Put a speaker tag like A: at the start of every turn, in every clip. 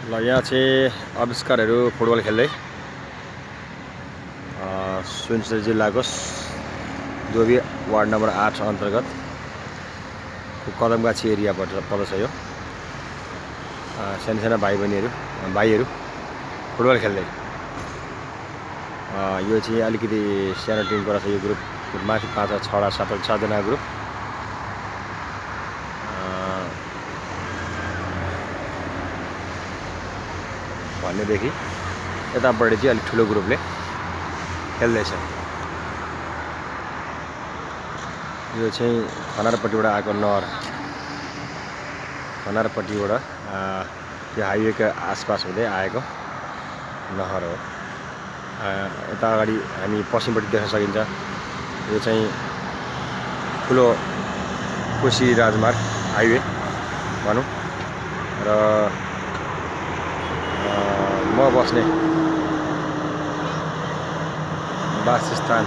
A: ल यहाँ चाहिँ आविष्कारहरू फुटबल खेल्दै सुनसरी जिल्लाको दोबी वार्ड नम्बर 8 अन्तर्गत कदमगाछी एरिया पर्दछ। यो साना भाइहरू फुटबल खेल्दै यो चाहिँ अलिकति सानो टिमको रहेछ। यो ग्रुप माथि 5 6 7 जना ग्रुप भन्नेदेखि यतापट्टि चाहिँ अलिक ठुलो ग्रुपले खेल्दैछ। यो चाहिँ खनारपट्टिबाट आएको नहर, खनारपट्टिबाट यो हाइवेको आसपास हुँदै आएको नहर हो। यता अगाडि हामी पश्चिमपट्टि देख्न सकिन्छ। यो चाहिँ ठुलो कोशी राजमार्ग हाइवे भनौँ र म बस्ने वासस्थान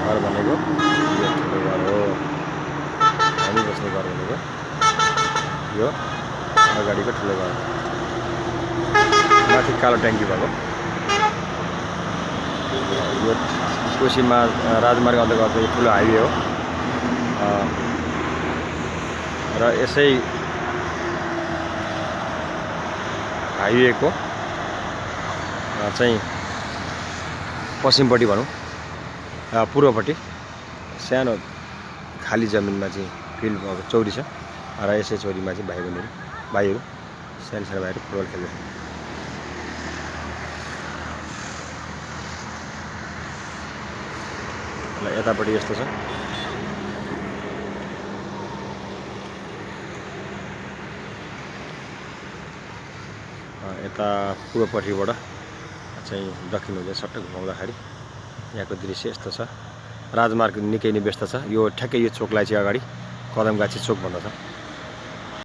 A: घर भनेको यो ठुलो घर हो। हामी बस्ने घर भनेको यो अगाडिको ठुलो घर, माथि कालो ट्याङ्की भएको यो कोशीमा राजमार्ग अन्तर्गत यो ठुलो हाइवे हो। र यसै हाइवेको चाहिँ पश्चिमपट्टि भनौँ पूर्वपट्टि सानो खाली जमिनमा चाहिँ फिल्ड भएको चौरी छ र यसै चौरीमा चाहिँ भाइहरू सानो भाइहरू फुटबल खेल्दै ल यतापट्टि यस्तो छ। यता पूर्वपट्टिबाट चाहिँ दक्षिण हुँदै सट्ट घुमाउँदाखेरि यहाँको दृश्य यस्तो छ। राजमार्ग निकै नै व्यस्त छ। यो ठ्याक्कै यो चोकलाई चाहिँ अगाडि कदमगाछी चोक भन्दछ।